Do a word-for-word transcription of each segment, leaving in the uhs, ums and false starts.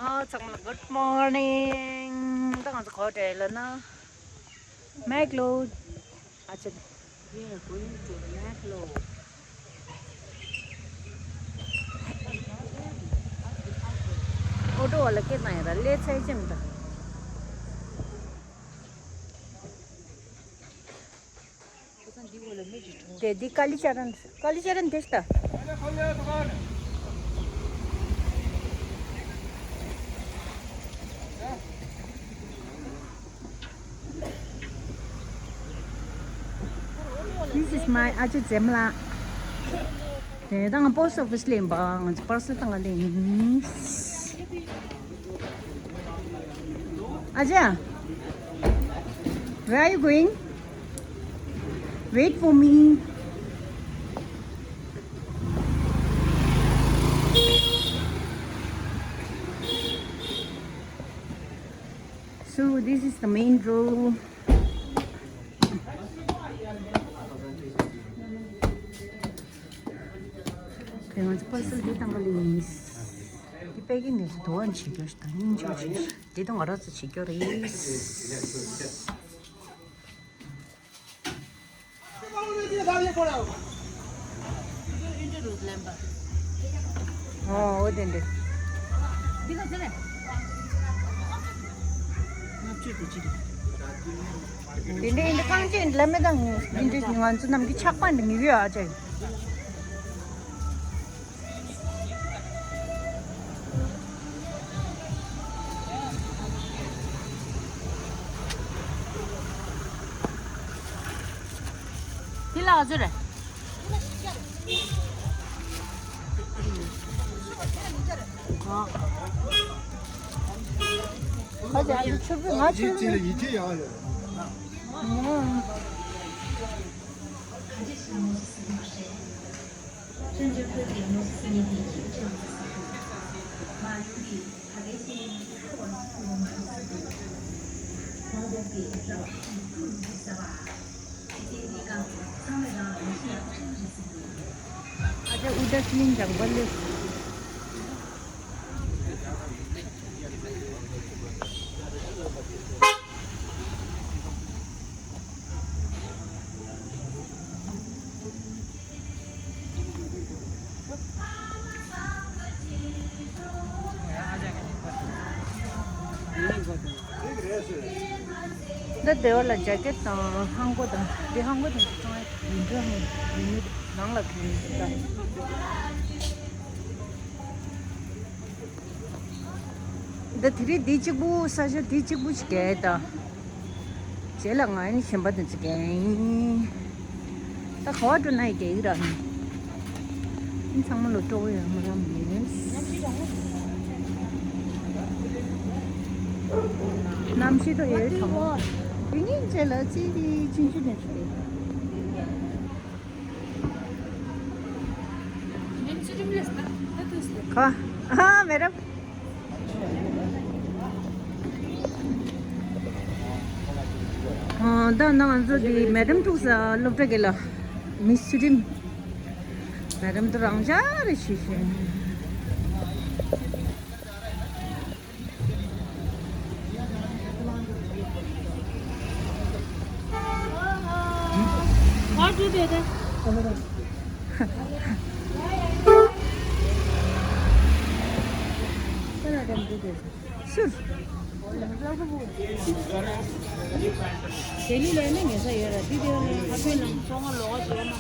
ཨ་ཚང་མ་good morning། ད་ང་ཚོ་ག་པར་འགྲོ་ཡིན་ལབ་ན། མེག་ལོར། ཨ་ཅེ། We are going to Maglo. ཨོ་ཊོ་བ་ལ་སྐད་བཏང་ཡ་ར་ལས་ཚད་ཅེམ་ད། དེ་འདི་ཀ་ལི་ཅ་རན། ཀ་ལི་ཅ་རན་དེ་ཤ་ད། This is my ཨ་ཅེ་འཛེམ་ལགས། དེ་དང་པོ་སི་ཊི་ཨོ་ཕི་སི་ལ་ཡིན་པ་ང་ཚོ་པར་སེལ་བཏང་ག་སླེབས་ཡིན། ཨ་ཅེ། Where are you going? Wait for me. So this is the main road. དེ་ང་ཚོ་པར་སེལ་འདི་བཏང་ག་ལ་ཡིན། འདི་པེ་ཀིང་ངེད་ཚོ་དོ་དགོང་བྱེད་རྒྱུ་ཞིག་དང་སྙིང་རྗེ་ཆེ། འདི་དང་ང་རང་ཚོ་བྱེད་རྒྱུ་རེད། ཨོ་ཨོ་དེ་འདྲ། འདི་འདྲ་ཡིན་འདི་རྐང་རྗེས་ལ་མེ་དང་འདི་འདྲ་ང་ཚོ་རྣམས་ཀྱི་ཆགས་པ་འདི་མི་བྱེད་ཨ་ཅེ། དེ་ལ་ཟེར། ཁ་ཅིག་ཨ་ནི་ཕྱུར་བུ་ང་ཕྱུར་བུ། ཡིད་ཆེས་ཡག་ཡོད། ཨ་ཅག་ཨུ་ཏྲ་ཤི་ལིང་ལྗང་པ་ལེ། འདི་སྡེ་བ་ལ་ཇེ་ཀེཊ་དང་ཧང་གོ་དང་འདི་ཧང་གོ་དང་ཅང་ཡིན་འདྲ་ཧང་ཡིན་ནི་ནང་ལ་གི་ཡིན་ད། འདི་དེ་རིང་འདི་གཅིག་པུ་ས་ཆ་འདི་གཅིག་པུ་ཞིག་གས་ད། རྗེས་ལ་ང་ནི་གཞན་པ་དེ་ཚོ་གས་ཡིན། ད་ག་བ་འགྲོ་ན་ཡི་གེ་ཡི་ར། ཚང་མ་ལོ་སྤྲོ་བོ་ཡོད་མ་རང་མེད། གནམ་གཤིས་ཐོག་ཡོད་གྲང་མོ། དེ་ཉིན་རྗེས་ལ་ཙི་ཙི་ཆུང་ཆུང་དེ་ཚོ་དེ། ཁ། ཨ་མེ་རབ། ཨ་ད་ནང་ང་ཚོ་འདི་མེ་ཌམ་ཐུག་ས་སློབ་གྲྭ་གི་ལ་མི་སུ་རིམ། མེ་ཌམ་དུ་རང་འཇགས་རེ་ཞུ་ཞུ། What do they do? Sure. དེ་ལུས་ལ་ནི་ངེས་ས་ཡོད་ར་དེ་དེ་ལ་ཁ་ཐོན་ལ་ཚོང་ལོག་ཞེས་མ།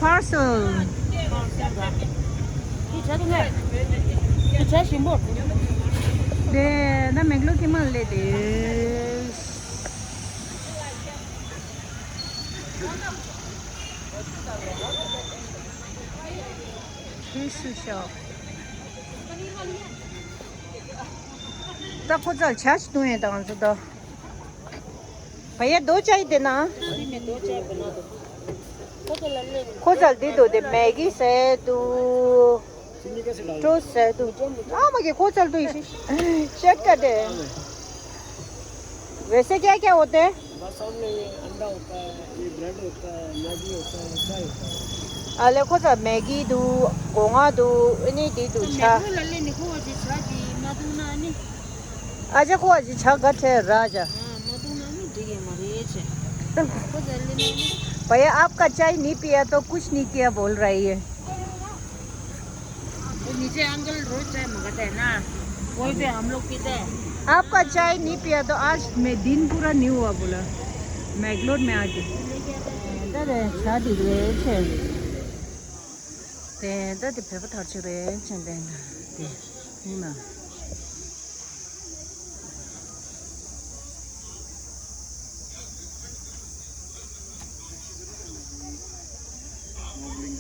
Parcel། དེ་བྱ་དུ་ངས་དེ་བྱ་ཞིམ་པོ། དེ་ན་མེག་ལོ་ཀི་མ་ལེ་དེ། ཁྱེད་སུ་ཤོག་ད་ཁོ་ཚར་ཆ་ཞིག་བཏུང་ཡས་དང་ཚོ་ད། བ་ཡ་རྡོ་ཆ་ཡི་དེ་ན། ཁོ་ཚར་འདི་དོ་དེ་མེ་གི་ཟེར་དུ། ཀྲོ་ཟེར་དུ། ཨ་མ་གི་ཁོ་ཚར་དུ་ཡི་ཤི། ཤད་ཀ་དེ། वैसे क्या क्या होते हैं? बस सामने ये अंडा होता है, ये ब्रेड होता है, मैगी होता है, चाय होता है। ཨ་ལེ་ཁོ་ཚ་མེ་གི་འདུག་སྒོ་ང་འདུག་ཨ་ནི་འདི་འདུག་ཆ། མེ་གི་ལ་ལེ་ནི་ཁོ་བ་ཅི་ཆ་ཅི་མ་ ཨ་ཅག་ཁོ་ཨ་ཅག་ཆ་ག་ཁྲེ་ར་ཅག་མ་འཐུང་ན་ནི་འགྲིག་གི་མ་རེད་ཅེ། ཁོ་ཟེར་ལེ་ནི། भैया, आपका चाय नहीं पिया तो कुछ नहीं किया बोल रही है। वो नीचे अंकल रोज चाय मंगाते हैं ना, वही पे हम लोग पीते हैं। आपका चाय नहीं पिया तो आज मैं दिन पूरा नहीं हुआ बोला, मैगलोर में आके। ད་དེ་ཆ་དེ་རེད་ཆེ། དེ་ད་དེ་བོད་པ་ཐར་ཆེ་རེད་ཆེ་དེ་ན་དེ་ཡིན་ན།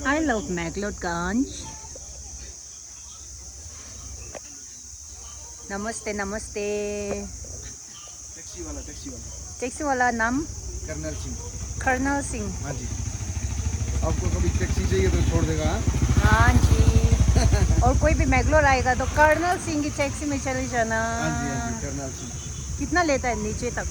I love Megalodganj. नमस्ते, नमस्ते। टैक्सी वाला, टैक्सी वाला। टैक्सी वाला नाम? कर्नल सिंह। कर्नल सिंह। हाँ जी। आपको कभी टैक्सी चाहिए तो छोड़ देगा, हाँ? हाँ जी। और कोई भी मैगलोर आएगा तो कर्नल सिंह की टैक्सी में चले जाना। हाँ जी, हाँ जी, कर्नल सिंह। कितना लेता है नीचे तक?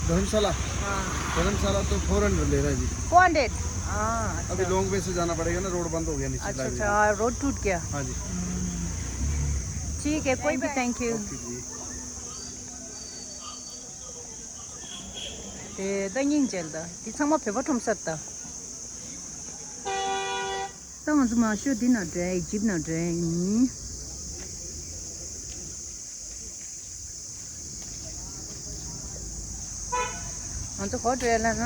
धर्मशाला? हाँ। धर्मशाला तो फ़ोर हंड्रेड ले रहा है जी। Four hundred? हाँ, अभी अच्छा। लॉन्ग वे से जाना पड़ेगा ना, रोड बंद हो गया नीचे अच्छा, लाइब्रेरी। अच्छा, हाँ, रोड टूट गया। हाँ जी। ठीक है, कोई भी, thank you. Okay ji. དེ་ད་སྙིང་རྗེ་ལ་ད་དེ་ཚང་མ་བོད་པ་ཁྲོམ་སར་ད། ད་ང་ཚོ་མ་ཤོད་འདི་ན་འགྲོ་ཡ་ཨི་ཇིབ་ན་འགྲོ་ཡ་ཡིན། ང་ཚོ་གོ་འགྲོ་ཡ་ལ་ན།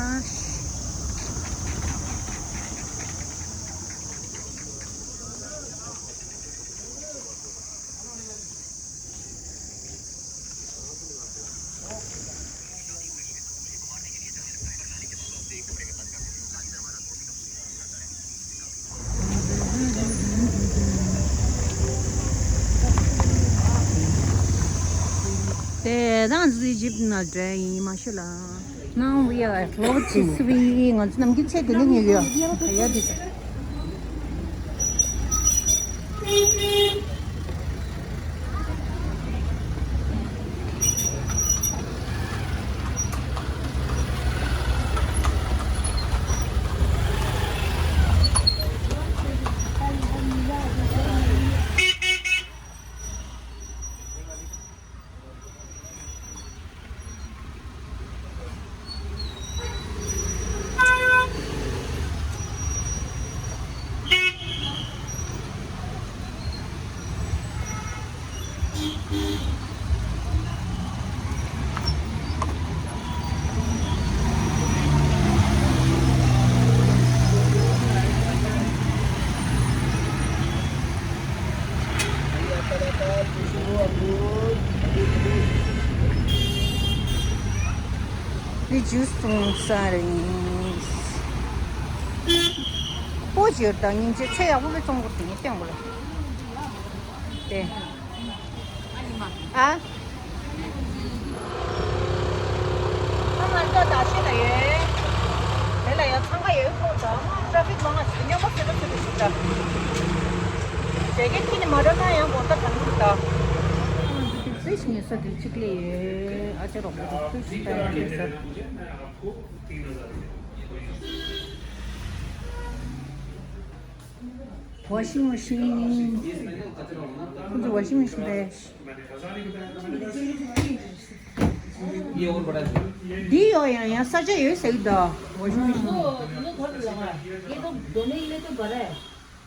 དེ་རང་ཚོའི་ཇིབ་ན་འདྲ་ཡིན་མ་ཤེས་ལ། Now we are at Lord Chiswi. ང་ཚོ་ནམ་རྒྱུན་ཚེ་དེ་ནས་ཉོས་ཡོད། ཡ་དེ། འདི་ཇུས་འཐུང་ས་རེད། སྤོ་སྒྱུར་དང་སྙིང་རྗེ་ཚེ་ཡག་པོ་བའི་གཙང་པོ་དེ་ནས་བསྟན་དགོས་ལ། དེ། ཨ། ང་ང་ཚོ་ད་ཤེས་ལ་ཡོད། དེ་ལ་ཡང་འཚང་ཁ་ཡོད་ཁོང་ད་ཊ་ཕིག་མང་ང་ཞིག་སྙོམས་པོ་ཟེར་ལ་ཚུད་པའི་ཞིག་ད། བྱེད་ཀྱི་ཁྱི་ནི་མ་འགྲོ་ན་ཡང་དགོང་དག་དང་ནི་ད། ཕི་རིཇ་ངེས་ས་དེ་གཅིག་ལས་ཡོད། ཨ་ཅེ་རོགས་པོ་ཕི་རིཇ་ད་ཡང་ངེས་ས། ཝ་ཤིང་མ་ཤིན། ཁོང་ཚོ་ཝ་ཤིང་མ་ཤིན་རེད། ये और बड़ा है। འདི་ཡོད་ཡང་ཡང་ས་ཆ་ཡོད་ཟེར་གི་འདུག་ཝ་ཤིང་མ་ཤིན། तो ये तो दोनों ही में तो बड़ा है,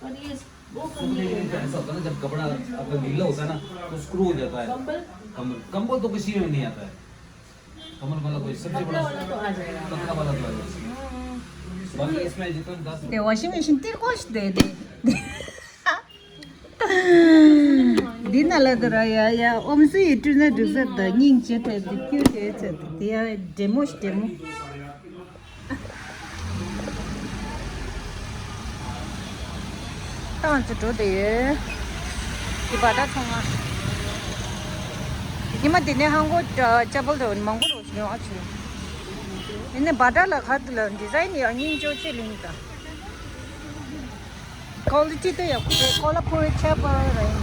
पर ये वो सब कम नहीं नहीं होता है। ऐसा होता है ना, जब कपड़ा आपका गीला होता है ना, तो स्क्रू हो जाता है। कंबल? कंबल, कंबल तो किसी में नहीं आता है। कंबल वाला कोई सबसे बड़ा पतला वाला तो आ जाएगा। पतला वाला तो आ जाएगा। बाकी इसमें जितना दस で、ウォッシングマシンってこうして、で、で、འདི་ན་ལ་དུ་ར་ཡ་ཡ་ཨོམ་སུ་ཡི་ཏུ་ན་དུ་ས་ད་སྙིང་རྗེ་ཐེ་དུ་ཁྱུ་ཐེ་ཚེ་དུ་དེ་ཡ་བདེ་མོ་ཞིག་བདེ་མོ། ད་ང་ཚོ་འགྲོ་བསྡད་ཡོད། འདི་བ་ཏྲ་ཚང་མ། ཉི་མ་འདི་ནས་ཧང་གོ་ཅ་པལ་དུ་མང་པོ་རོ་ཞིག་ཡོང་ཨ་ཆུ། ཡིན་ནས་བ་ཏྲ་ལ་ཁ་ཐུ་ལ་ཌི་ཛའིན་ཡང་སྙིང་རྗེ་ཆེ་ལིང་ད། ཀོ་ལི་ཊི་དེ་ཡག་པོ་རེད། ཀོ་ལ་ཕུ་རི་ཆེ་པ་རེད།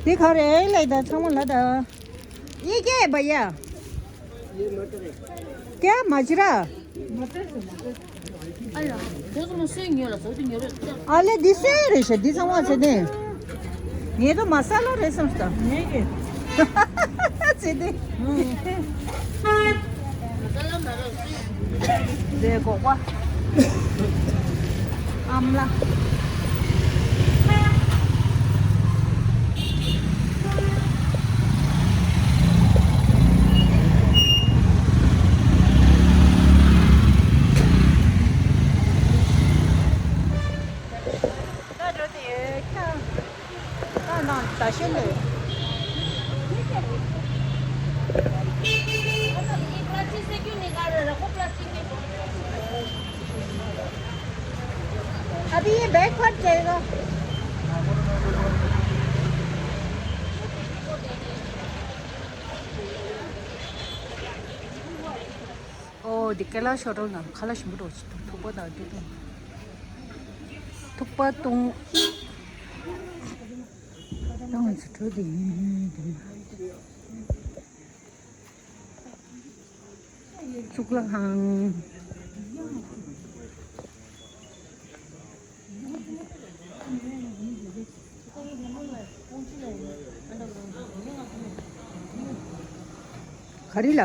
དེ་ག་རེ་ལས་ད་ཚང་མ་ལ་ད། ये क्या है भैया? क्या मजरा? अले दिसे रे शे दिसा वा से दे। ये तो मसाला रे समझता। ये के? से दे। देखो वाह। आमला। अभी ये बैग फट जाएगा। ཨོ་འདི་ཀེ་ལ་ཤོ་ཊལ་ནང་ཁ་ལག་ཞིམ་པོ་འདྲ་ཅིག་འདུག་ཐུག་པ་དང་དེ་དང་། ཐུག་པ་བཏུང་། བཏུང་ཚུལ་འདི་ཡིན། གཙུག་ལག་ཁང་། ག་རེ་ལ།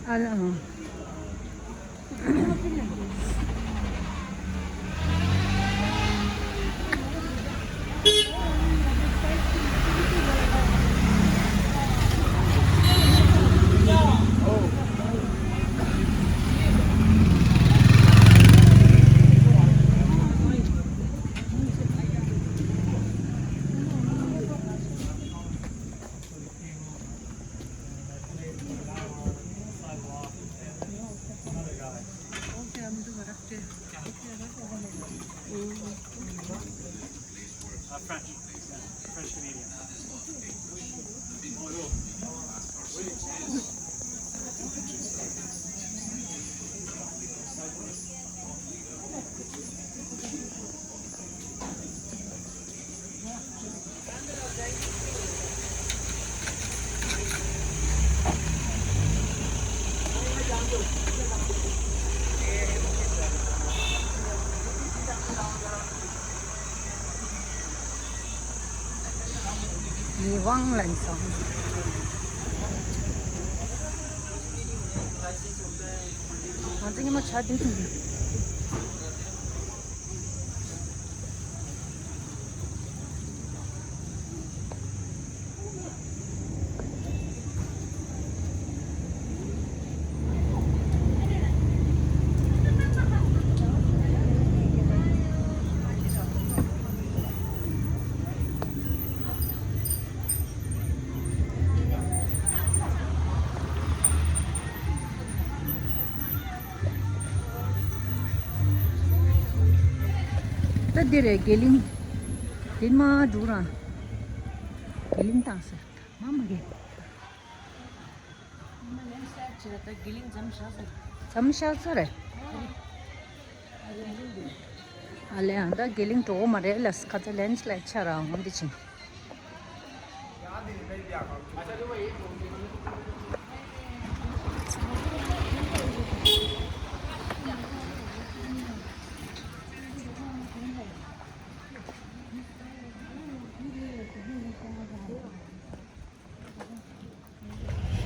ཨ་ལ། ཡིད་དབང་ལན་སོང་། ང་ཚོ་ཉི་མ་ཆ་དུས་དུས། ད་འདི་རེད་དགེ་ལིང་། དེ་མ་འགྲོ་ར། དགེ་ལིང་བཏང་ཟེར། མ་མ་རེད། མཚམས་བཞག་ས་རེད། ཨ་ལས་ཨ་ད་དགེ་ལིང་འགྲོ་གི་མ་རེད་ལ་ཁ་ཚ་ལན་སི་ལའིཌ་ཆགས་ར་འོང་འདི་ཕྱིན།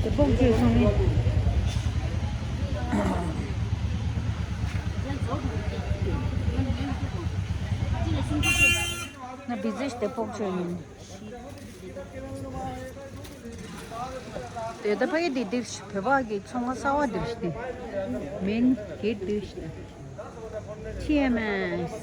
དེ་སྤོག་བྱས་སོང་ངས། ང་བི་ཛི་ཞིག་དེ་སྤོག་བྱས་ཡིན། དེ་ད་ཕ་གི་དེ་འདིར་ཞིག་བོད་པ་གི་ཚོང་ཁང་གསར་བ་འདིར་ཞིག་དེ་མིན་གྱི་འདིར་ཞིག་དེ་ཊི་ཨེམ་ཨེས།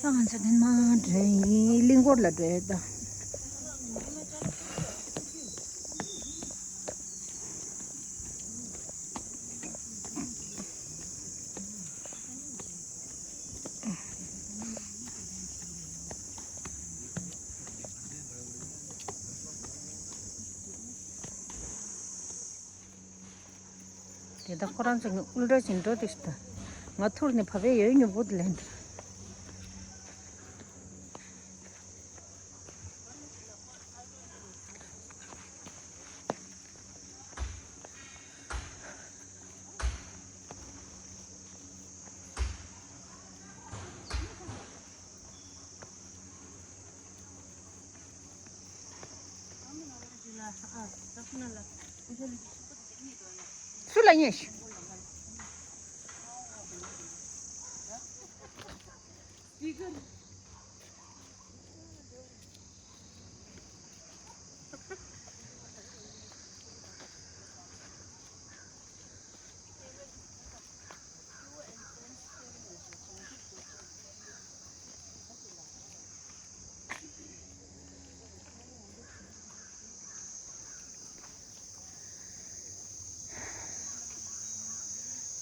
ང་ཚོ་ནི་མ་འདྲེ་ཡིན་གླིང་སྐོར་ལ་འགྲོ་ཡ་ད། དེ་དག་ཁོ་རང་ཚོ་ངའི་ཨུལ་ཏྲ་ཅིག་འགྲོ་དེ་ཤི་ད། ང་ཐུར་ནས་བབས་པའི་ཡོད་མྱུར་པོ་དེ་ལེན་དུ། སུ་ལ་ཉེ་ཤི།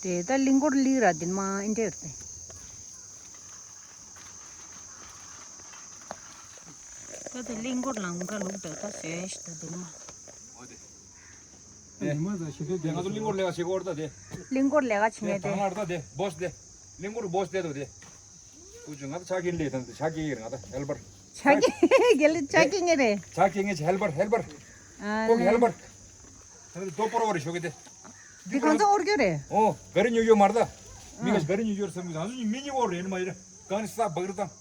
དེ་ད་གླིང་སྐོར་གླིང་ར་དེ་མ་ཨིན་འདྲ་ཡོད་པས། ད་དེ་གླིང་སྐོར་ལམ་ཁ་ལུག་ད་ད་ཟེར་ཤི་ད་དེ་མ། ཨོ་དེ། དེ་ང་ཚོ་གླིང་སྐོར་ལས་ཀ་བྱེད་སྐོར་ད་དེ། གླིང་སྐོར་ལས་ཀ་བྱེད་ངེས་དེ། དང་ལ་ད་དེ་བོས་དེ། གླིང་སྐོར་བོས་དེ་དོ་དེ། ཀུ་ཅོ་ང་ད་ཆ་རྐྱེན་ལས་དང་ཆ་རྐྱེན་ཡིན་ང་ད་ཧེལ་པར། ཆ་རྐྱེན་རྒྱལ་ལ་ཆ་རྐྱེན་ངེས་རེད། ཆ་རྐྱེན་ངེས་ཧེལ་པར་ཧེལ་པར། ཨ་ལེ། ཀོ་ཧེལ་པར། ད་དེ་དོ་པོར་བ་རེ་ཤོག་གི་དེ། འདི་གང་ཚོ་ཨོར་གྱོ་རེད། ཨོ་ག་རེ་ཉོ་གྱོ་མར་ད། མི་ག་ག་རེ་ཉོ་གྱོ་རེད་བསམ་གི་ང་ཚོ་མི་གཉིས་ཨོར་རེད་མ་ཡིན་ན་གང་ནི་ས་བག་རེད་དང་།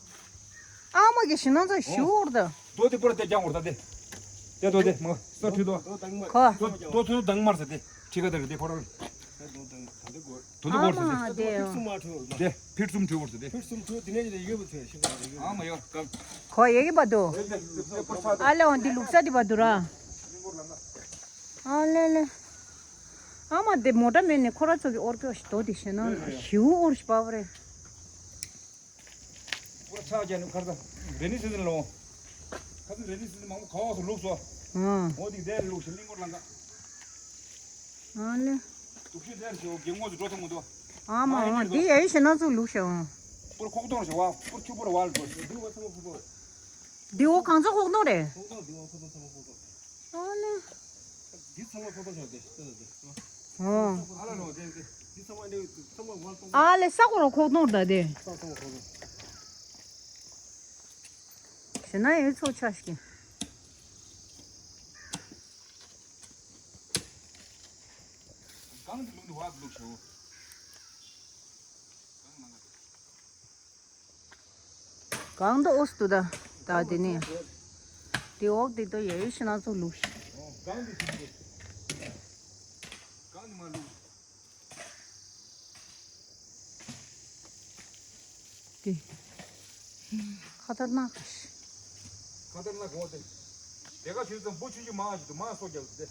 ཨ་མ་གི་ཞིང་ནང་ཚོ་ཞུ་ཨོར་ད། དོ་དེ་པོར་དེ་རྒྱང་ཨོར་ད་དེ། དེ་དོ་དེ་མ་ས་ཁྲུས་དོ། ཁོ། དོ་དོ་ཚོ་དང་མར་ས་དེ་ཁྲི་ཀ་དར་དེ་ཁོ་ར། དོ་དོ་ཨོར་ས་དེ། དེ་ཕིར་ཚུམ་ཁྲུས་ཨོར་ས་དེ། ཕིར་ཚུམ་ཁྲུས་དེ་ནས་ཡོད་པ་ཚོས་ཤིང་ཨ་མ་ཡོ་ག་ཁོ་ཡེ་གི་བ་དོ། ཨ་ལེ་འོ་འདི་ལུག་ས་དེ་བ་དུ་ར། ཨ་ལེ་ལེ། ཨ་མ་དེ་མོ་ཊ་མེད་ནས་ཁོ་ར་ཚོ་གི་ཨོར་ཀྱོ་ཞིག་དོ་དེ་ཤེ་ན་ཞིའུ་ཨོར་ཞིག་པ་བ་རེད། ཁོ་ཆ་རྒྱ་ནི་ཁར་ད་རེ་ནི་སི་ཛིན་ལོ། ཁ་ཚི་རེ་ནི་སི་ཛིན་མང་པོ་ག་བ་སུ་ལུག་སོ། ཨང་། འོ་དེ་དེ་ལུག་ཤིང་གླིང་སྐོར་ལང་ག་ཨ་ལེ། དུག་ཤུ་དེ་ཞོ་གི་ངོ་སུ་འགྲོ་ཐུབ་མི་འདུག་ཨ་མ་ཨ་འོ་འདི་ཡ་ཡི་ཤེ་ན་ཚུ་ལུག་ཤ་འོང་། པུར་ཁོག་སྟོང་ཞོ་བ་པུར་ཆུ་པུར་བ་ལ་འགྲོ། འདི་འོ་གང་ཚོ་ཁོག་སྟོང་རེད། ཨ་ལེ། འདི་ཚང་མ་ཁོ་ཐག་ཆོད་དེ་ལྟོས་དེ། ཨོ། ཨ་ལ་ལོ་དེ་དེ་འདི་ཚང་མ་འདི་ཚང་མ་ང་གཏོང་། ཨ་ལེ་ས་གོ་རོ་ཁོག་གཏོང་ད་དེ། ས་གོ་རོ་ཁོག་གཏོང་། ཞེ་ན་ཡོད་ཚོ་ཆ་ཞིག་གང་དུ་ལུང་དུ་བ་ལུག་ཤོ། གང་ལ་ང་། གང་དུ་ཨོ་སྟུ་ད། ད་དེ་ནས། དེ་འོག་དེ་དོ་ཡ་ཡོད་ཤི་ན་ཚོ་ལུག་ཤི། དེ། ཁ་ཐར་ནག་ཤི། ཁ་ཐར་ནག་གོ་དེ། དེ་ག་ཆུ་ཙམ་བུ་ཆུ་ཆུ་མ་ཞིག་ཏུ་མ་སོ་རྒྱག་དེ།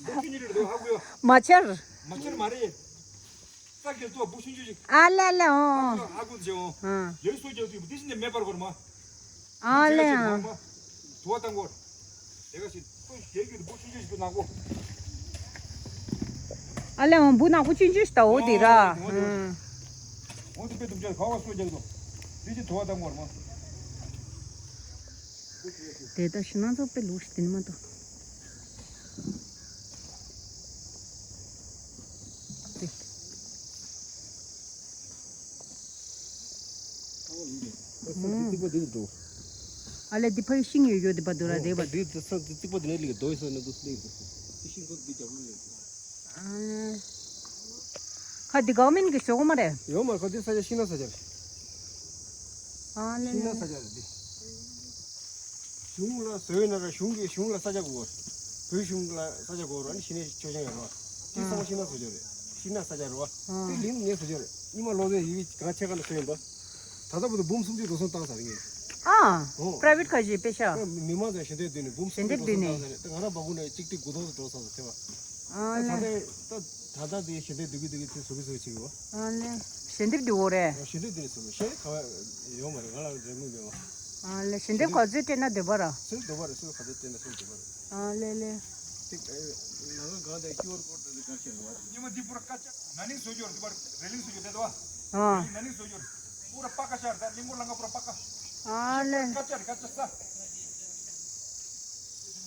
བུ་ཆུ་ཉི་རེ་རེ་ཧ་གོ་ཡོ། མ་ཆར། མ་ཆར་མ་རེད། ས་ཀྱི་ཏོ་བུ་ཆུང་ཆུང་ཞིག་ཨ་ལེ་ལེ་ཨོ། ཨ་ཀུ་ཅེ་ཨོ། ཨ། ཡོད་སོ་རྒྱག་དུས་དེ་བཞིན་ནས་མེ་འབར་བར་མ། ཨ་ལེ་ཨ། དུ་བ་བཏང་གོ། དེ་ག་ཞིག་ཏོ་ཞེ་གི་བུ་ཆུང་ཆུང་ཞིག་ཏུ་ནག་པོ། ཨ་ལེ་ཨོ་བུ་ནག་པོ་ཆུང་ཆུང་ཞིག་ད་འོ་དེ་ར། ཨོ་དེ་དཔེ་དུམ་ཆ་ག་བ་སོ་རྒྱག་དོ། དེ་བཞིན་དུ་བ་བཏང་གོ་མ། དེ་ད་ཤི་ན་ཚོ་དཔེ་ལུག་ཤི་དེ་ནི་མ་ཏོ། ཨ་ལེ་འདི་ཕ་ཡི་ཤིང་ཡོད་ཡོད་འདི་པ་འདུག་ར་དེ་བ། འདི་ས་འདི་རྩིག་པ་འདི་ནས་ལིག་རྡོ་ཡི་ས་ནས་འདུག་སླེབས་འདུག་ཤིང་ཚོ་འདི་རྒྱབ་ལོགས་ལས། ཁ་འདི་གའོ་མིན་གི་ཞོག་མ་རེད། ཡོད་མ་ཁ་འདི་ས་ཆ་ཤིང་ན་ས་ཆ་རེད། ཨ་ལེ་ཤིང་ན་ས་ཆ་རེད་འདི། གཞུང་ལ་བཟོས་ན་ར་གཞུང་གི་གཞུང་ལ་ས་ཆ་དགོས། བོད་གཞུང་ལ་ས་ཆ་དགོས་ར་ནི་ཤི་ནས་ཆོས་ཅན་ཡོད་ར། དེ་ཚང་མ་ཤི་ན་བཟོ་རྒྱུ་རེད། ཤི་ན་ས་ཆ་རེད་བ། དེ་ལིང་ངས་བཟོ་རྒྱུ་རེད། ཉི་མ་ལོ་ཚོད་ཡི་གེ་གང་ཆེ་ག་ལ་བཟོས་ཡིན་པ། ད་ལྟ་བར་དུ་འབུམ་སུམ་ཅུ་འགྲོ་སོང་བཏང་ས་རེད་ངས། ཨ། ཨོ། པ་ར་ཝེ་ཊི་ཁ་ཞིག་པེ་ཤ། མི་མང་ཚོས་ཞལ་འདེབས་བསྡུས་ནས་འབུམ་སུམ་ཅུ་འགྲོ་སོང་བཏང་ས་རེད། ད་ང་རང་བ་ཀུན་ནས་གཅིག་ཏིག་དགུ་ཐོག་ཏུ་འགྲོ་ས་རེད་དེ་བ། ཨ་ད་ལེ། ད་ལྟ་ད་ད་ད་དེ་ཞལ་འདེབས་བསྡུས་གི་བསྡུས་གི་དེ་བཟོ་གི་བཟོ་གི་བྱེད་གི་བ། ཨ་ལེ། ཞལ་འདེབས་བསྡུས་འོ་རེད། ཞལ་འདེབས་བསྡུས་ནས་བཟོ་གི་ཞལ་ག་བ་ཡོད་མ་རེད། ང་ལ་རེ་མོས་མེད་བ། ཨ་ལེ་ཞལ་འདེབས་ག་ཚོད་སྤྲད་ན་འདོད་པ་ར། སུ་འདོད་པ་རེད། སུ་ག་ཚོད་སྤྲད་ན་སུ་འདོད་པ་རེད། ཨ་ལེ་ལེ། ཏིག་ཨེ། ནང་ལ་གང་དེ་ཀིའུ་ཨར་ཀོཌ་དེ་ག་ཤེས་རེད་བ། ཉི་མ་འདི་པུ་ར་ཀ་ཅག་ན་ནིང་བཟོ་རྒྱུ་རེད་པ། རེ་ལིང་བཟོ་རྒྱུ་དེ་དོ། ཨ། རེ་ལིང་ན་ནིང་བཟོ་རྒྱུ་རེད། པུ་ར་པ་ཀ་ཤར་ད་ལིང་མོ་ལང་ཀ་པུ་ར་པ་ཀ། ཨ་ལེ། ཀ་ཅག་རེད་ཀ་ཅག་ས།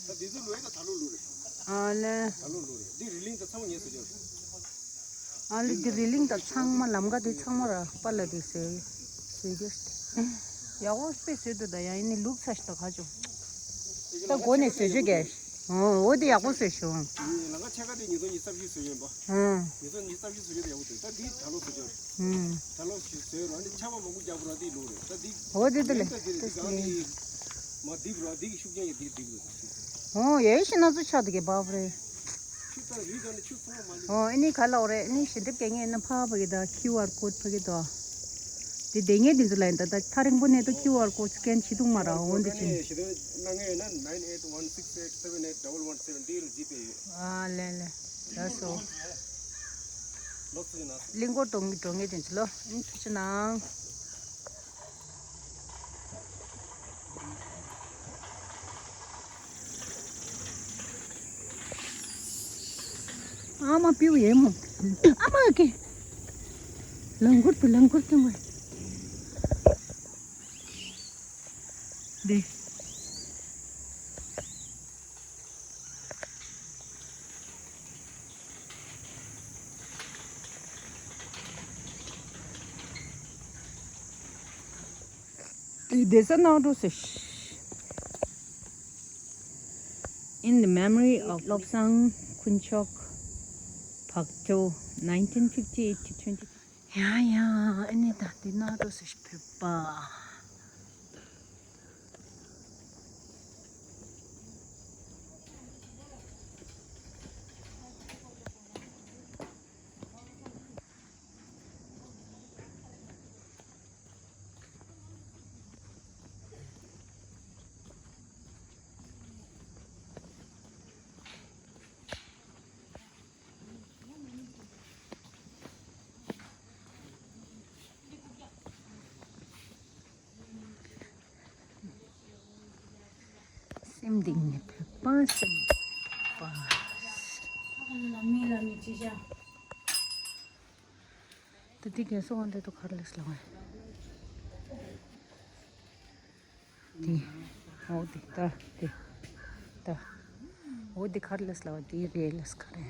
ད་འདི་ཚོ་ལོས་ད་ད་ལོ་ལོ་རེད། ཨ་ལེ། ད་ལོ་ལོ་རེད། འདི་རེ་ལིང་ད་ཚང་མ་ངས་བཟོ་རྒྱུ་རེད། ཨ་ལི་དེ་རི་ལིང་དང་ཚང་མ་ལམ་ཀ་དེ་ཚང་མ་ར་པ་ལ་དེ་བཟོས་བཟོས་རྒྱུ་ཡག་པོ་དཔེ་བཟོས་འདུག་ད་ཡང་ཡིན་ནི་ལུག་ཚ་ཞིག་ད་ག་ཅུ་ད་སྒོ་ནས་བཟོས་བྱས་གས། ཨོ་འོ་དེ་ཡག་པོ་བཟོས་བྱུང་། ལམ་ཀ་ཕྱེད་ཀ་དེ་ཉིས་སྟོང་ཉི་ཤུ་རྩ་བཞི་བཟོས་ཡོད་པ། ཨང་། ཉིས་སྟོང་ཉི་ཤུ་རྩ་བཞི་བཟོས་ཡོད་དེ་ཡག་པོ་འདུག་ད་དེ་ད་ལོ་བཟོས་བྱུང་། ཨང་། ད་ལོ་བཟོས་རོགས་ཨ་ནི་ཆར་པ་མང་པོ་རྒྱག་པ་ར་དེ་ལུག་རེད་ད་དེ། འོ་དེ་དེ་ལས་ད་དེ་རེད་དེ་ག་ནི་མ་རྡིབ་ར་དེ་གི་ཤུགས་རྐྱེན་ཡོད་དེ་རྡིབ་རེད། ཨོ་ཡེ་ཤི་ན་ཚོ་ཆགས་འདུག་གས་བབ་རེད། ཆུ་དང་རི་དང་ནི་ཆུ་ཚང་མ་མ་ལུས། ཨོ་ཨ་ནི་ག་ལ་འོ་རེད་ཨ་ནི་ཞལ་འདེབས་རྒྱག་མཁན་ཡིན་ན་ཕ་བ་གི་ད་ཁིའུ་ཨར་ཀོཌ་ཕ་གི་དོ། དེ་བསྡད་མཁན་དེ་ཚོ་ལ་ཡིན་ད་ད་ཐག་རིང་པོ་ནས་ད་ཁིའུ་ཨར་ཀོཌ་སི་ཀེན་བྱེད་ཐུབ་མ་ར་འོ་འདི་ཕྱིན། ཞལ་འདེབས་གནང་མཁན་ཡོད་ན་nine eight one six eight seven eight double one seven དེ་ལ་ཇི་པེ་ཡོད། ཨ་ལེ་ལེ། ལགས་སོ། ལོ་ཚོད་ཡིན་ན། གླིང་སྐོར་གཏོང་གི་འགྲོ་མཁན་དེ་ཚོ་ལོ་ཨ་ནི་ཚུར་ཕྱིན་ནང་། ཨ་མ་པིའུ་ཡེ་མོ། ཨ་མ་ཀེ། ལང་ཀུར་དུ་ལང་ཀུར་དུ་མ། འདི། འདི་བསྡད་ས་ནང་འགྲོ་ཟེར། In the memory of Lobsang Khunchok Phakcho, nineteen fifty-eight to twenty. ཡ་ཡ་ཨ་ནི་ད་འདི་ནང་འགྲོ་ཟེར་བོད་པ། སེམས་གཏིང་ནས་བོད་པ་སེམས་པ། ད་འདི་རྒན་གསོ་བ་འདི་ཚོ་ག་རེ་ལས་སླ་བ། འདི། འོ་འདི་ད་འདི། ད། འོ་འདི་ག་རེ་ལས་སླ་བ་འདི་རེད་ལས་ག་རེ།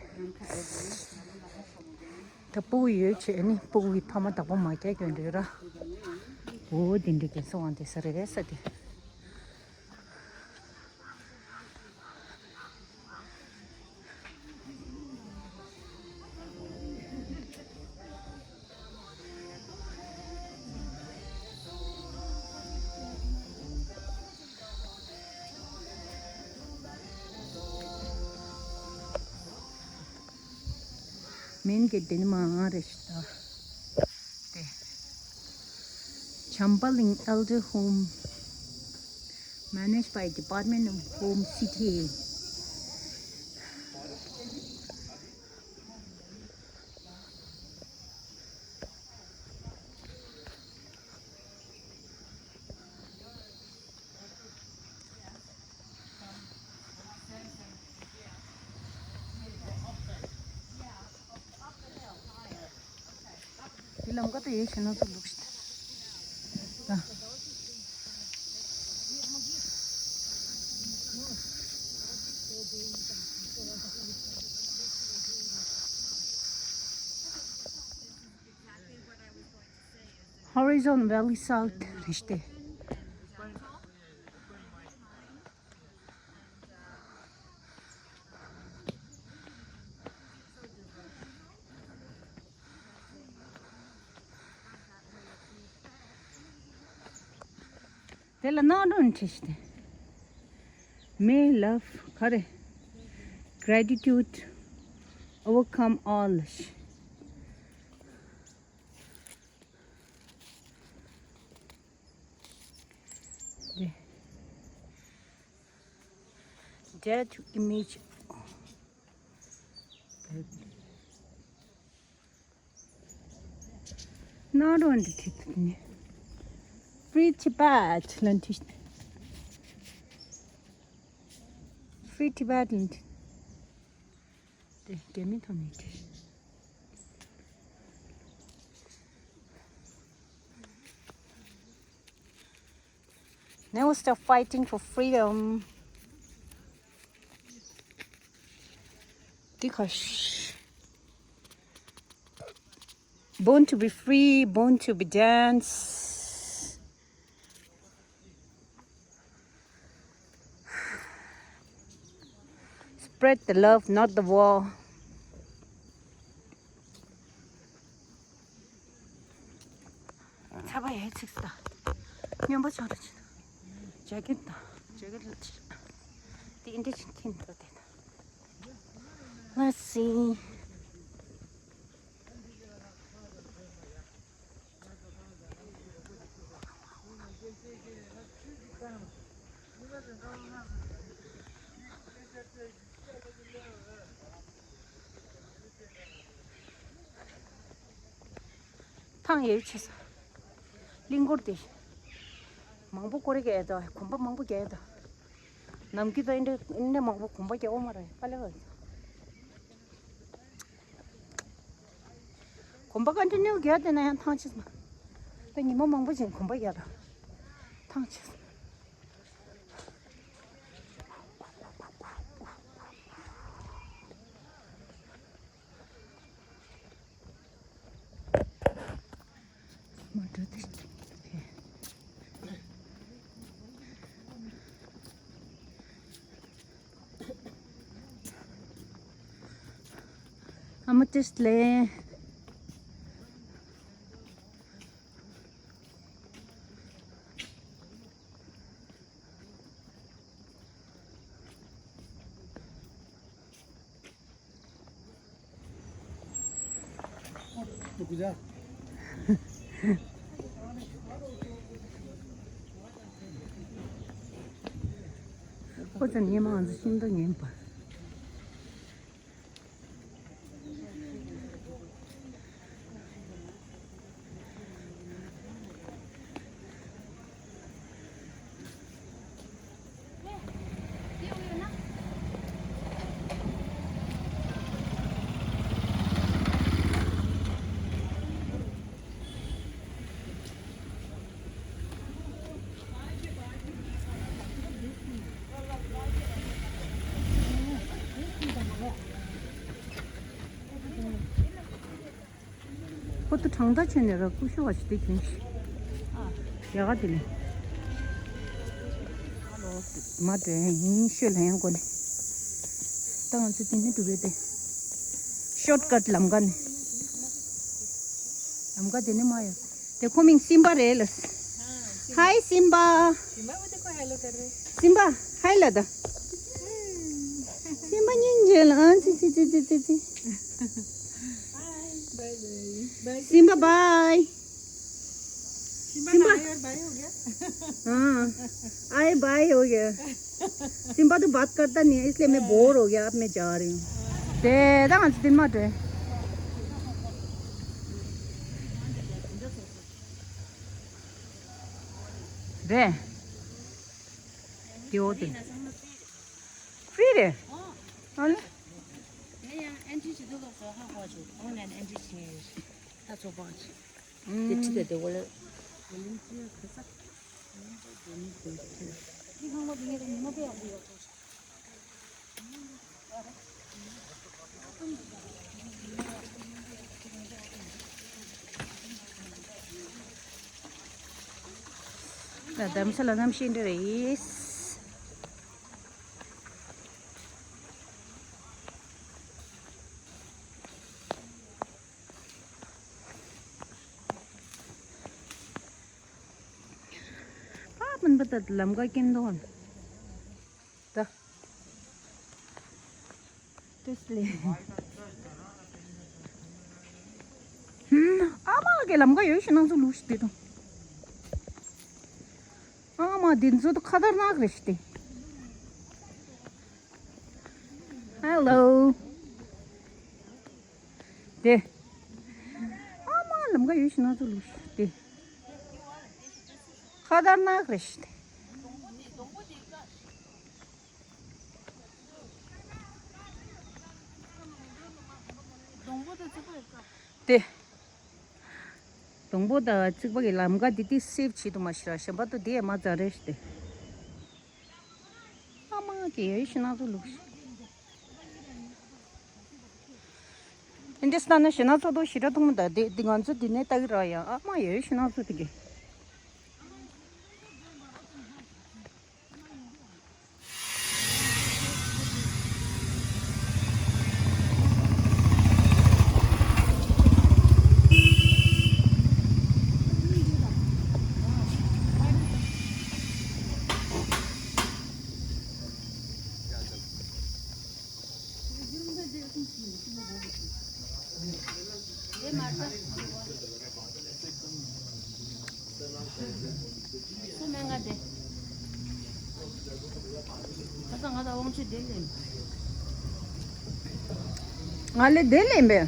ད་སྤུ་གུ་ཡོད་བྱས་ནི་སྤུ་གུ་གི་ཕ་མ་བདག་པོ་མ་རྒྱག་གྱོན་འདྲ་ར། འོ་འདི་འདྲ་རྒན་གསོ་བ་འདི་ས་རེད་ས་འདི། མིན་གྱི་འདི་ནི་མ་རེད་ཤི་ད། དེ། Champaling Elder Home, managed by Department of Home City. དེ་ལམ་ཀ་དེ་ཡོད་ཤེས་ན་ཚོ་ལུགས་ཤིག་ད། Horizon Valley South རེད་ཤི་ཏེ། དེ་ལ་ནང་དོན་བྲིས་ཏེ། May love ག་རེ། Gratitude overcome all. འདི། Death image. ནང་དོན་འདི་བྲིས་ཏེ་ནི། Free Tibet ལ་བྲིས་ཏེ། Free Tibet ལ་བྲིས། དེ་རྒྱ་མི་ཐོག་ནས་བྲིས། Never stop fighting for freedom. འདི་ཁ་ཤས། Born to be free, born to be dance. Spread the love, not the war. ཚ་བ་ཡའི་ཚིགས་སུ་ད། སྨྱོན་པ་ཆགས་ར་ཆེ། ཇེ་ཀེ་ཊི་དང་། ཇེ་ཀེ་ཊི་ལ་ཆེ། དེ་འདྲ་ཆེ་ཁྱིམ་དུ་དེ་དང་། Let's see. ཐང་ཡོད་ཆེ་ས། གླིང་སྐོར་དེ། མང་པོ་སྐོར་རྒྱག་ཡ་དང་གོམ་པ་མང་པོ་རྒྱག་ཡ་དང་། ནམ་རྒྱུན་དང་འདྲ་འདྲ་མང་པོ་གོམ་པ་རྒྱག་འོ་མ་རེད་པ་ལེ་བ། གོམ་པ་ཀོན་ཊི་ནིའུ་རྒྱག་དེ་ན་ཡང་ཐང་ཆད་སོང་། ད་ཉི་མ་མང་པོ་ཞིག་གོམ་པ་རྒྱག་དང་། ཐང་ཆད་སོང་། མ་འགྲོ་དེ། ཨ་མ་ཏིས་ལེ། ཁོ་ཚོ་ཉི་མ་ང་ཚོ་ཤིང་ཏོག་ཉན་པ། ཁོ་ཚོ་གྲང་ཐག་ཆད་ནས་ར་ཀུ་ཤུ་བ་ཞིག་དེ་གྱོན་ཤིག་ཡ་ག་དེ་ནས། མ་འདྲེན་ཡིན་ཤོད་ལ་ཡང་གོ་ནས། ད་ང་ཚོ་དེ་ནས་འགྲོ་བས་ཏེ། ཤོར་ཀཊ་ལམ་ཀ་ནས། ལམ་ཀ་དེ་ནས་མ་ཡོད། དེ་ཁོ་མིང་སིམ་པ་རེད་ལ། ཧའི་སིམ་པ། སིམ་པ་ཧའི་ལ་ད། སིམ་པ་སྙིང་རྗེ་ལ་ཨང་ཙི་ཙི་ཙི་ཙི་ཙི། Simba bye. Simba Simba. ना यार, बाय हो गया। हाँ, आए बाय हो गया। सिम्बा तो बात करता नहीं है, इसलिए मैं बोर हो गया, अब मैं जा रही हूँ। དེ་ད་ང་ཚོ་དེ་མ་དྲན། རེད། དེ་འོ་དེ། ཧྥི་རི་རེད། ཨ་ལེ། ཡང་ཨན་ཊི་ཞིག་འདུག་ག་ཧ་གོ་ཆོག་ཨོན་ལན་ཨན་ཊི་ཞིག་ད་ཚོགས་པ་ཆེ། དེ་ཁྲི་དེ་དེ་འོ་ལེ། ད་དམ་ས་ལ་གནམ་གཤིས་འདྲ་རེད། ཨ་མིན་པ་ད་ལམ་ཀ་སྐྱིད་མདོག་ད། ཏེས་ལེ། ཧུམ། ཨ་མ་གི་ལམ་ཀ་ཡོད་ཤི་ནང་ཚོ་ལུག་ཤི་དེ་དང་། ཨ་མ་དེ་ཚོ་ད་ཁ་ཏར་ནག་རེད་ཤི་དེ། ཧེ་ལོ། དེ། ཨ་མ་ལམ་ཀ་ཡོད་ཤི་ནང་ཚོ་ལུག་ཤི་དེ། ཁ་ཏར་ནག་རེད་ཤི་དེ། སྡོང་པོ་དང་རྩིག་པ་ཡོད་ཀ། དེ། སྡོང་པོ་དང་རྩིག་པ་གི་ལམ་ཀ་འདི་དེ་སེབ་བྱེད་དུ་མ་ཤི་ར་གཞན་པ་དུ་དེ་མ་ཛ་རེ་ཤི་དེ། ཨ་མ་གི་ཡོད་ཤི་ན་ཚོ་ལུག་ཤི། ཨིན་དྲི་སི་ན་ན་ཞེ་ན་ཚོ་དོ་ཞེ་དྲག་ཐུང་མོ་ད་དེ་དེ་ང་ཚོ་དེ་ནས་ལྟ་གི་ར་ཡ། ཨ་མ་ཡོད་ཞེ་ན་ཚོ་དེ་གི། ང་ལས་བདེ་ལེན་པས།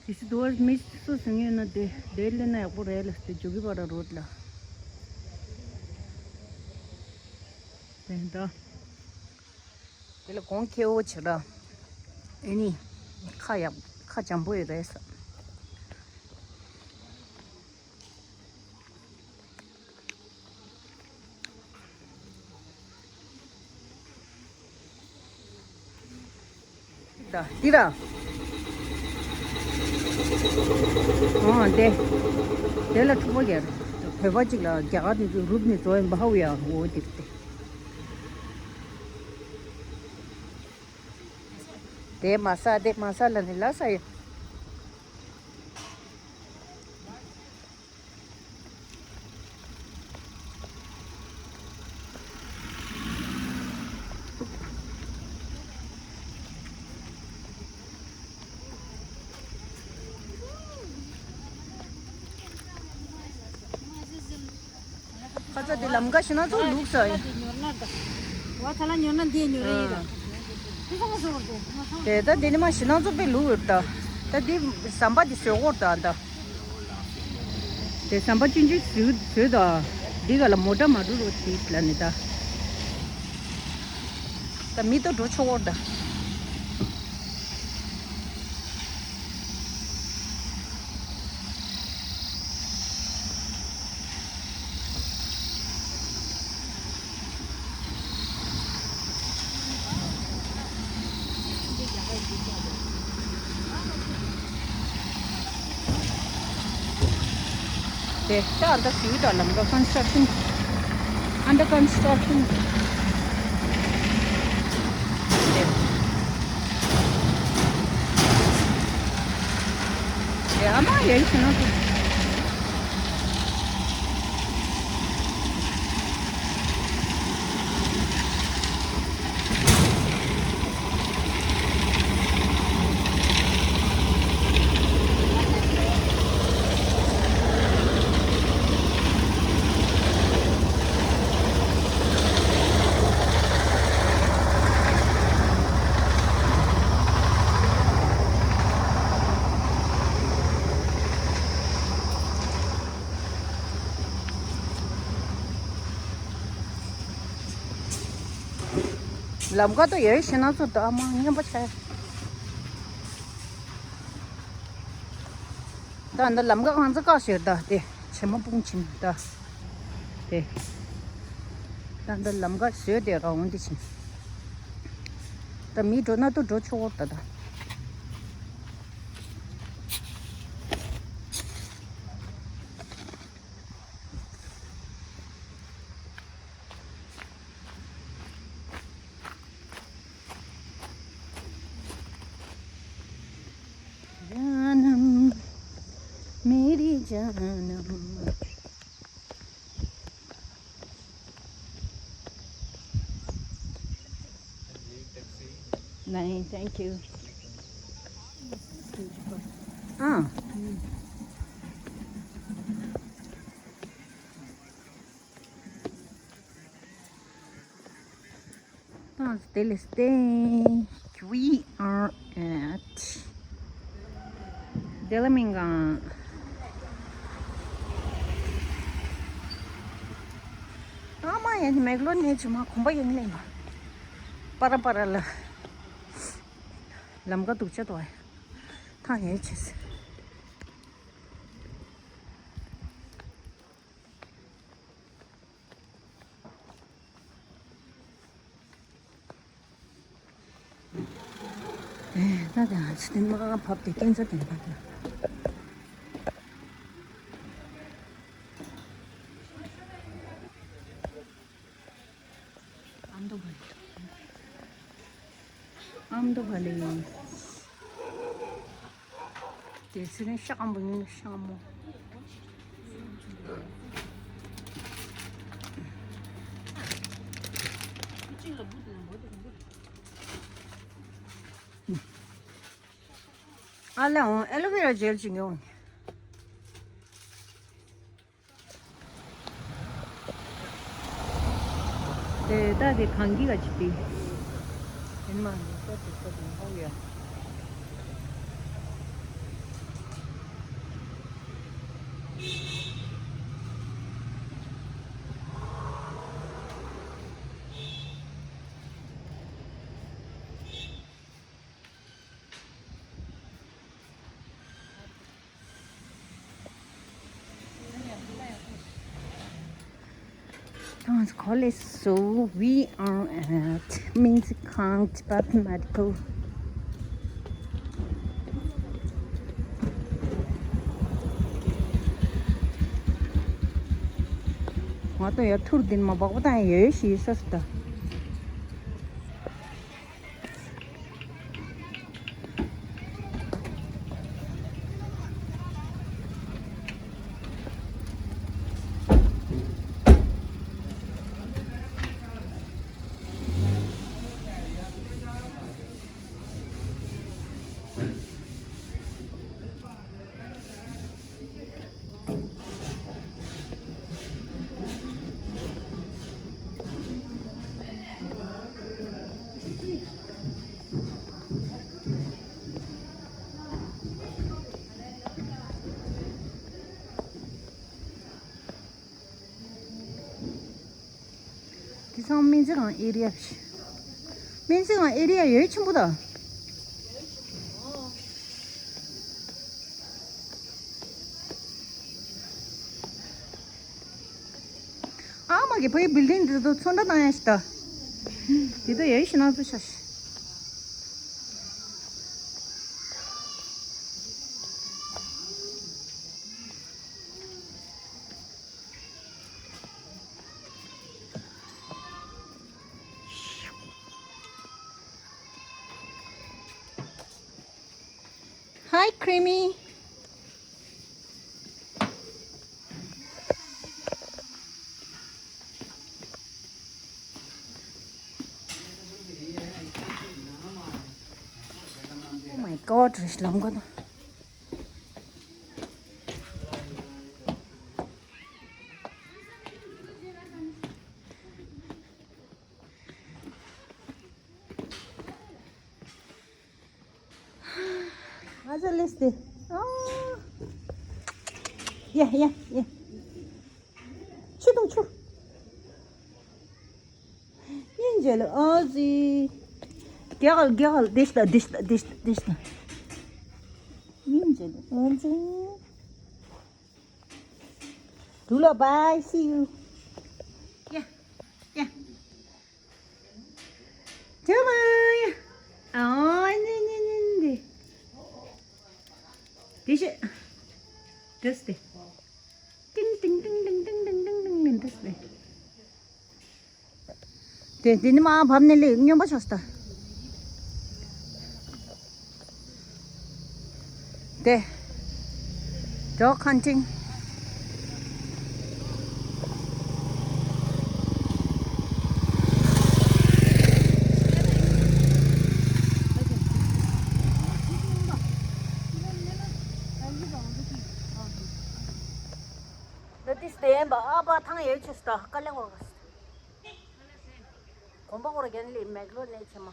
ཇི་སི་དུ་བར་མི་སུ་སུ་ཡོད་ན་དེ་དེ་ལས་ན་ཡག་པོ་རེད་ལ། དེ་འཇུག་གི་བར་རོད་ལ། དེ་འདྲ། དེ་ལ་གོང་ཁེ་འོ་བྱེད་ར། ཨེ་ནི། ཁ་ཡག་ཁ་འཇམ་པོ་ཡོད་རེད་ས། ད་འདི་ར། ཨོ་དེ། དེ་ལ་འཁྲུག་པ་རྒྱག་རེད། བོད་པ་གཅིག་ལ་རྒྱ་གར་དེ་ཚོས་རུབ་ནས་བཟོ་ཡིན་པ་ཧ་ཝི་ཡ་འོ་དེ་དེ། དེ་མ་ས་དེ་མ་ས་ལ་ནི་ལ་ས་ཡ། ཁ་ཚ་དེ་ལམ་ཀ་ཞིག་ན་ཚོ་ལུག་ས་ཡིན། བ་ཚ་ལ་ཉོ་ན་འདི་ཉོ་རེ་ཡིན་ལ། དེ་ཚོ་ང་ཚོ་བར་དུ་ང་ཚོ། དེ་ད་དེ་ནི་མ་ཞིག་ན་ཚོ་པའི་ལུག་ཡོད་ད། ད་དེ་ཟམ་པ་དེ་བཟོས་གོ་ད་ད། དེ་ཟམ་པ་ཅུང་ཅུང་བཟོས་བཟོས་ད། འདི་ག་ལ་མོ་ཊ་མ་འགྲོ་རོགས་བྱེད་ལ་ནི་ད། ད་མི་ཏོ་འགྲོ་ཆོག་གོ་ད། དེ་ལྟ་འདི་ཞིག་ད་ལམ་ཀ་construction under construction དེ། དེ་ཨ་མ་ཡིན་ཟེར་ན་དེ། ལམ་ཁ་དུ་ཡོད་ཤེས་ན་ཚོ་ད་མ་སྙན་པ་ཆགས། ད་འདི་ལམ་ཁ་གང་ཚ་བཀག་ཤེས་ད་དེ་བྱེ་མ་སྤུངས་ཕྱིན་ད། དེ། ད་འདི་ལམ་ཁ་བཟོས་དེ་རང་འོང་དེ་ཕྱིན། ད་མི་འགྲོ་ན་དུ་འགྲོ་ཆོག་ད་ད། जानम मेरी जानम। नहीं, thank you। हाँ। Namaste, namaste. We are at Delamingan. ཨ་མ་ཡ་ནི་མེག་ལོ་ནས་ཆུ་མ་གོམ་པ་ཡིན་ལེ་མ། པ་ར་པ་ར་ལ། ལམ་ཀ་སྡུག་ཅག་འདུག་ཨ། ཐང་ཡས་བྱས། ད་ད་ང་ཚོ་དེ་མ་བབས་ཏེ་སྐྱེན་ཚ་དེ་ཕ་གི། ཨམ་དོ་བ་ལི། ཨམ་དོ་བ་ལི། དེ་ཚེ་ནི་ཤག་ཨམ་བུ་ཉིན་ཤག་མོ། ཨ་ལེ་འོང་ཨེ་ལོ་ཝེ་ར་ཇེལ་ཅིག་ཡོང་། དེ་ད་དེ་གངས་ཀྱི་ག་ཅི་པི། ཨེ་མ་ནི་ས་དེ་ས་དེ་ཧོ་ཡ། Thanks, College. So we are at Minzi Kang Tibetan Medical. ང་ད་ཡ་ཐུར་འདི་མ་འབག་པ་དང་ཡོད་ཤི་ས་སུ་ད། དེ་ཚང་སྨན་རྩིས་ཁང་ཨེ་རི་ཡ་རེད། སྨན་རྩིས་ཁང་ཨེ་རི་ཡ་ཡོད་ཆེན་པོ་དང་། ཨ་མ་གི་ཕ་གི་བིལ་ཌིང་འདི་ཚོ་ཚོན་ཁྲ་བཏང་ཡ་ཞིག་ད། འདི་ད་ཡ་ཡི་ཞིག་ནང་ཚོ་ཤ་ཤ། Hi, Creamy. Oh my God, རེད་ལམ་ཀ་ན། ང་ཚོ་ལིས་ཏེ། ཨོ། ཡ་ཡ་ཡ། ཆུ་དང་ཆུ། ཉིན་རྒྱལ་ཨོ་ཟི། རྒྱ་གར་རྒྱ་གར་དེ་ཤ་དེ་ཤ་དེ་ཤ་དེ་ཤ། ཉིན་རྒྱལ་ཨོ་ཟི། Do love, bye, see you. Yeah, yeah. Come on. Oh, ne, ne, ne, ne. This is, this day. Ding, ding, ding, ding, ding, ding, ding, ding, ding, this day. དེ་དེ་ནི་མ་བབས་ནས་ལས་སྨྱོན་པ་ཆགས་སོང་ད། དེ། Dog hunting. ད་དེ་སྟེང་པ་ཨ་ཕ་ཐང་ཡོད་ཆེ་སྟ་ཀ་ལེ་འོ་ག་སྟ། གོམ་པ་འཁོར་རྒྱན་ལས་མེག་ལོ་ནས་ཆེ་མ།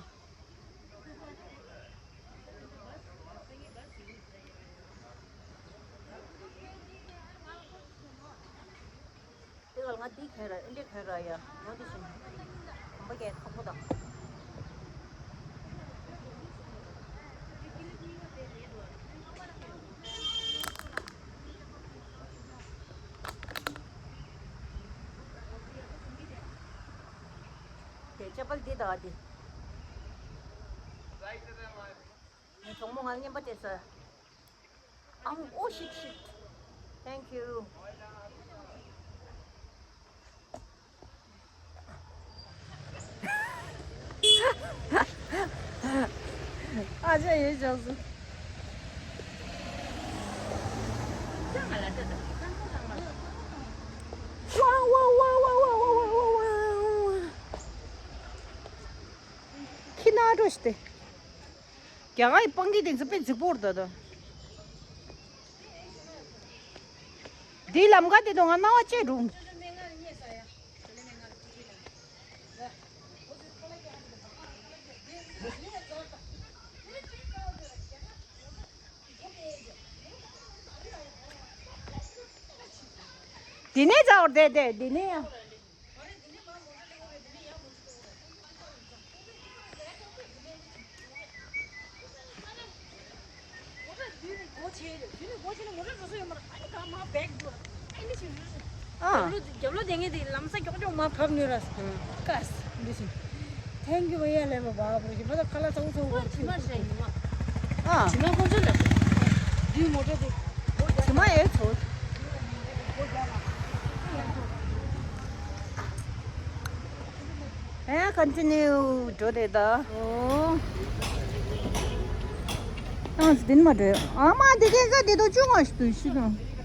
དེ་ག་ང་འདི་གན་ར་ཨིན་འདྲེ་གན་ར་ཡ་ནོ་དེ་བཞིན། གོམ་པ་རྒྱན་ཁག་པོ་དང་། ཅ་པལ་འདི་དང་འདི། ངའི་གྲོགས་མོ་ང་རྔན་པ་སྟེར་ས། ཨང་། Oh shit, shit. Thank you. ཨ་ཅག་ཡོད་ཅག་སུ། ཝ་ཝ། ཁྱི་ན་འགྲོ་ཤི་སྟེ། རྒྱ་གར་གྱི་སྤང་གི་དེ་ཚོ་དཔེ་རྫིག་པོ་རེད་ད། འདིའི་ལམ་ཁ་དེ་དང་ང་རྣ་བ་བཅད་འགྲོ། འདི་ནས་འཛའ་བར་བསྡད་དེ་འདི་ནས་ཡང་། ཨ། རྒྱབ་ལོགས་དེ་ངས་དེ་ལམ་སང་མགྱོགས་མགྱོགས་མར་བབས་ནུས་ར། ཀ་ས་འདི་བཞིན། Thank you བ་ཡ་ལེ་བ་བ་བ་ཞིག་མ་ད་ཁ་ལག་ཚ་བོ་ཚ་བོ། ཇི་མ་རེད་ཉི་མ། ཨ། ཇི་མ་ཁོང་ཚོ་ལ། འདི་མོ་ཊ་དེ། ཇི་མ་ཨེ་ཚོ། ཨེ་continue འགྲོ་དེ་ད། ཨོ། ཨ་འདི་མ་འགྲོ། ཨ་མ་འདི་གན་ས་འདི་དོ་ཅུང་ང་ཞིག་ཏུ་ཤི་དང་།